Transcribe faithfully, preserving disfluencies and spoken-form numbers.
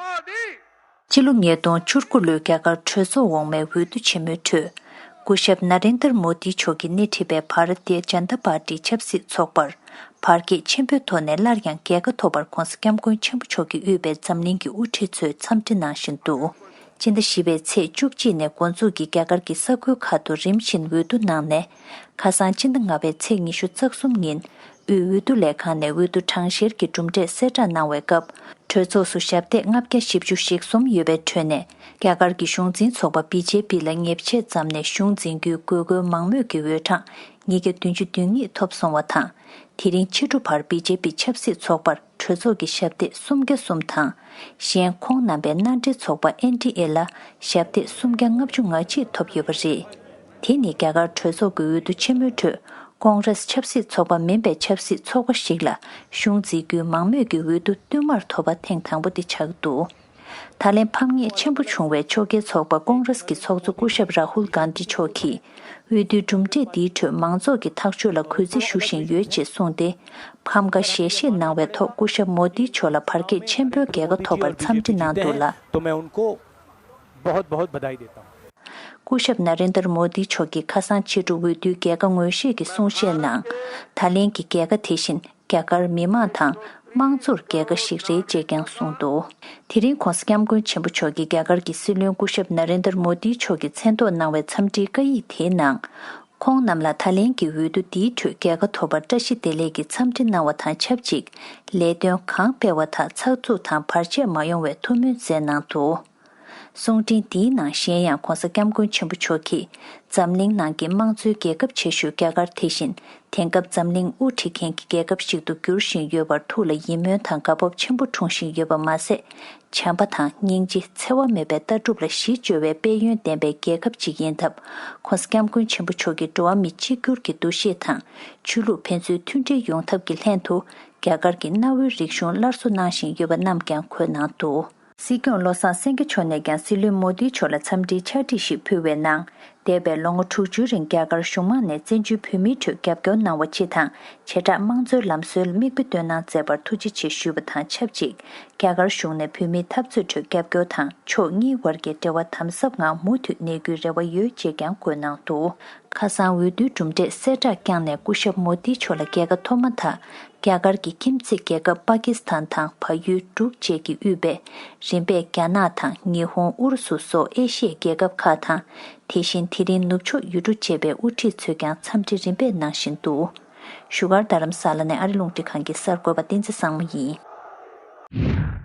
སྤྱི་ལོ་ཉིས་སྟོང་བཅུ་དགུ་ལོའི་རྒྱ་གར་གྲོས་ཚོགས་འོག་མའི་འོས་བསྡུ་ཆེན་མོའི་ཁྲོད། སྐུ་ཞབས་ན་རེན་དར་མོ་དི་མཆོག་གིས་སྣེ་ཁྲིད་པའི་བྷ་ར་ཏི་ཡ་ཇན་ད་པར་ཏི་ཆབ་སྲིད་ཚོགས་པར་བར་ཁྱད་ཆེན་པོའི་ཐོག་ནས་སླར་ཡང་རྒྱལ་ཁ་ཐོབ་པར་༧གོང་ས་༧སྐྱབས་མགོན་ཆེན་པོ་མཆོག་གིས་དབུས་པའི་འཛམ་གླིང་གི་དབུ་ཁྲིད་ཚོས་འཚམས་འདྲི་གནང་བཞིན་འདུག་སྤྱི་ཟླ་བཞི་པའི་ཚེས་བཅུ་གཅིག་ནས་འགོ་འཛུགས་ཀྱིས་རྒྱ་གར་གྱི་ས་ཁུལ་ཁག་ཏུ་རིམ་བཞིན་འོས་བསྡུ་གནང་ནས། ཁ་སང་སྤྱི་ཟླ་ལྔ་པའི་ཚེས་ཉི་ཤུ་རྩ་གསུམ་ཉིན། དབུས་འོས་བསྡུ་ལས་ཁང་ནས་འོས་བསྡུ་གྲངས་བཤེར་གྱི་གྲུབ་འབྲས་གསལ་བསྒྲགས་གནང་བའི་སྐབས། གྲོས་ཚོགས་སུ་ཞབས་སྟེགས་ལྔ་བརྒྱ་བཞི་བཅུ་ཞེ་གསུམ་ཡོད་པའི་ཁྲོད་ནས། རྒྱ་གར་གྱི་གཞུང་འཛིན་ཚོགས་པ་བི་ཇེ་པི་ལ་ཉེས་ཆད་བརྩམས་ནས་གཞུང་འཛིན་རྒྱུའི་དགོས་མཁོའི་མང་མོས་ཀྱི་འོས་གྲངས་ཉིས་བརྒྱ་བདུན་ཅུ་དོན་གཉིས་ཐོབ་སོང་བ་དང་། དེ་རིང་ཕྱི་དྲོ་བར་བི་ཇེ་པི་ཆབ་སྲིད་ཚོགས་པར། གྲོས་ཚོགས་ཀྱི་ཞབས་སྟེགས་སུམ་བརྒྱ་གསུམ་དང་། གཞན་ཁོང་རྣམ་པའི་མནའ་འབྲེལ་ཚོགས་པ་ཨེན་ཌི་ཨེ་ལ་ཞབས་སྟེགས་སུམ་བརྒྱ་ལྔ་བཅུ་ང་གཅིག་ཐོབ་ཡོད་པ་རེད། དེ་ནི་རྒྱ་གར་གྲོས་ཚོགས་ཀྱི་འོས་བསྡུ་ཆེན་མོའི་ཁྲོད་ཀོང་རེས་ཆབ་སྲིད་ཚོགས་པ་མིན་པའི་ཆབ་སྲིད་ཚོགས་པ་ཞིག་ལ་གཞུང་འཛིན་རྒྱུའི་མང་མོས་ཀྱི་འོས་བསྡུ་བསྟུད་མར་ཐོབ་པ་ཐེངས་དང་པོ་དེ་ཆགས་ཀྱི་འདུག་ད་ལན་ཕམ་ཉེས་ཆེན་པོ་བྱུང་བའི་ཕྱོགས་འགལ་ཚོགས་པ་ཀོང་རེས་ཀྱི་ཚོགས་གཙོ་སྐུ་ཞབས་རཱ་ཧུལ་གྷན་དྷི་མཆོག་གིས། འོས་བསྡུའི་གྲུབ་འབྲས་འདིའི་ཁྲོད་མང་ཚོགས་ཀྱི་ཐག་གཅོད་ལ་གུས་བརྩི་ཞུ་བཞིན་ཡོད་ཅེས་གསུངས་ཏེ། ཕམ་ཁ་ཞལ་བཞེས་གནང་བའི་ཐོག་སྐུ་ཞབས་མོ་དྷི་མཆོག་ལ་བར་ཆད་ཆེན་པོའི་རྒྱལ་ཁ་ཐོབ་པར་འཚམས་འདྲི་གནང་འདུག་ལ། तो मैं उनको बहुत बहुत बधाई देता हूँ। སྐུ་ཞབས་ན་རེན་དར་མོ་དྷི་མཆོག་གིས་ཁ་སང་ཕྱི་དྲོ་འོས་བསྡུའི་རྒྱལ་ཁ་ངོས་བཞེས་ཀྱི་གསུང་བཤད་ནང་། ད་ལན་གྱི་རྒྱལ་ཁ་དེ་བཞིན། རྒྱ་གར་མི་མང་དང་དམངས་གཙོར་རྒྱལ་ཁ་ཞིག་རེད་ཅེས་ཀྱང་གསུངས་འདུག་དེ་རིང་༧གོང་ས་༧སྐྱབས་མགོན་ཆེན་པོ་མཆོག་གིས་རྒྱ་གར་གྱི་སྲིད་བློན་སྐུ་ཞབས་ན་རེན་དར་མོ་དྷི་མཆོག་གིས་མཚན་འདོགས་གནང་བའི་འཚམས་འདྲིའི་བཀའ་ཡིག་དེའི་ནང་། ཁོང་རྣམས་ལ་ད་ལན་གྱི་འོས་བསྡུ་འདིའི་ཁྲོད་རྒྱལ་ཁ་ཐོབ་པར་བཀྲ་ཤིས་བདེ་ལེགས་ཀྱི་འཚམས་འདྲི་གནང་བ་དང་ཆབས་ཅིག་ལས་དོན་གང་སྤེལ་བ་དག་ཚགས་ཚུད་དང་བར་ཆད་མ་ཡོང་བའི་ཐུགས་སྨོན་མཛད་གནང་འདུག་གསུང་འཕྲིན་འདིའི་ནང་གཞན་ཡང་༧གོང་ས་༧སྐྱབས་མགོན་ཆེན་པོ་མཆོག་གིས། འཛམ་གླིང་ནང་གི་དམངས་གཙོའི་རྒྱལ་ཁབ་ཆེ་ཤོས་རྒྱ་གར་དེ་བཞིན། དེང་སྐབས་འཛམ་གླིང་དབུ་ཁྲིད་མཁན་གྱི་རྒྱལ་ཁབ་ཞིག་ཏུ་འགྱུར་བཞིན་ཡོད་པར་ཐུགས་ལ་ཡིད་སྨོན་དང་དགའ་སྤོབས་ཆེན་པོ་འཁྲུངས་བཞིན་ཡོད་པ་མ་ཟད། བྱམས་པ་དང་སྙིང་རྗེ་འཚེ་བ་མེད་པའི་ལྟ་གྲུབ་ལ་གཞི་བཅོལ་བའི་དཔལ་ཡོན་ལྡན་པའི་རྒྱལ་ཁབ་ཅིག་ཡིན་སྟབས། ༸གོང་ས་༸སྐྱབས་མགོན་ཆེན་པོ་མཆོག་གི་འགྲོ་བ་མི་གཅིག་གྱུར་གྱི་འདུ་ཤེས་དང་། ཆོས་ལུགས་ཕན་ཚུན་མཐུན་སྒྲིལ་ཡོང་ཐབས་ཀྱི་ལྷན་དུ། རྒྱ་གར་གྱི་གནའ་བོའི་རིག་གཞུང་སླར་གསོ་གནང་བཞིན་ཡོད་པ་རྣམས་ཀྱང་འཁོད་གནང་འདུག་སྲིད་སྐྱོང་བློ་བཟང་སེང་གེ་མཆོག་ནས་ཀྱང་སྲིད་བློན་མོ་དྷི་མཆོག་ལ་འཚམས་འདྲིའི་ཕྱག་བྲིས་ཤིག་ཕུལ་བའི་ནང་། འདས་པའི་ལོ་ངོ་དྲུག་ཅུའི་རིང་རྒྱ་གར་གཞུང་མང་ནས་བཙན་བྱོལ་བོད་མིའི་ཁྲོད་རྒྱབ་སྐྱོར་གནང་བ་སྤྱི་དང་། བྱེ་བྲག་དམངས་གཙོའི་ལམ་སྲོལ་མིག་དཔེ་སྟོན་གནང་མཛད་པར་ཐུགས་རྗེ་ཆེ་ཞུས་པ་དང་ཆབས་ཅིག་རྒྱ་གར་གཞུང་ནས་བོད་མིའི་འཐབ་རྩོད་ཁྲོད་རྒྱབ་སྐྱོར་དང་ཕྱོགས་གཉིས་བར་གྱི་འབྲེལ་བ་དམ་ཟབ་ངང་མུ་མཐུད་གནས་རྒྱུའི་རེ་བ་ཡོད་ཅེས་ཀྱང་བཀོད་གནང་འདུག་ཁ་སང་འོས་བསྡུའི་གྲུབ་འབྲས་གསལ་བསྒྲགས་བསྐྱངས་ནས་སྐུ་ཞབས་མོ་དྷི་མཆོག་ལ་རྒྱལ་ཁ་ཐོབ་མ་ཐག་རྒྱ་གར་གྱི་ཁྱིམ་མཚེས་རྒྱལ་ཁབ་པ་ཀི་སི་ཐན་དང་བལ་ཡུལ་འབྲུག་བཅས་ཀྱིས་དབུས་པའི་རིམ་པས་རྒྱ་ནག་དང་ཉི་ཧོང་ཨུ་རུ་སུ་སོགས་ཨེ་ཤི་ཡའི་རྒྱལ་ཁབ་ཁག་དང་། དེ་བཞིན་དེ་རིང་ནུབ་ཕྱོགས་ཡུལ་གྲུ་བཅས་པའི་དབུ་ཁྲིད་ཚོས་ཀྱང་འཚམས་འདྲི་རིམ་པས་གནང་བཞིན་འདུག་བཞུགས་སྒར་རྡ་རམ་ས་ལ་ནས་ཨ་རི་རླུང་འཕྲིན་ཁང་གི་གསར་འགོད་པ་བསྟན་འཛིན་བཟང་མོ་ཡིན།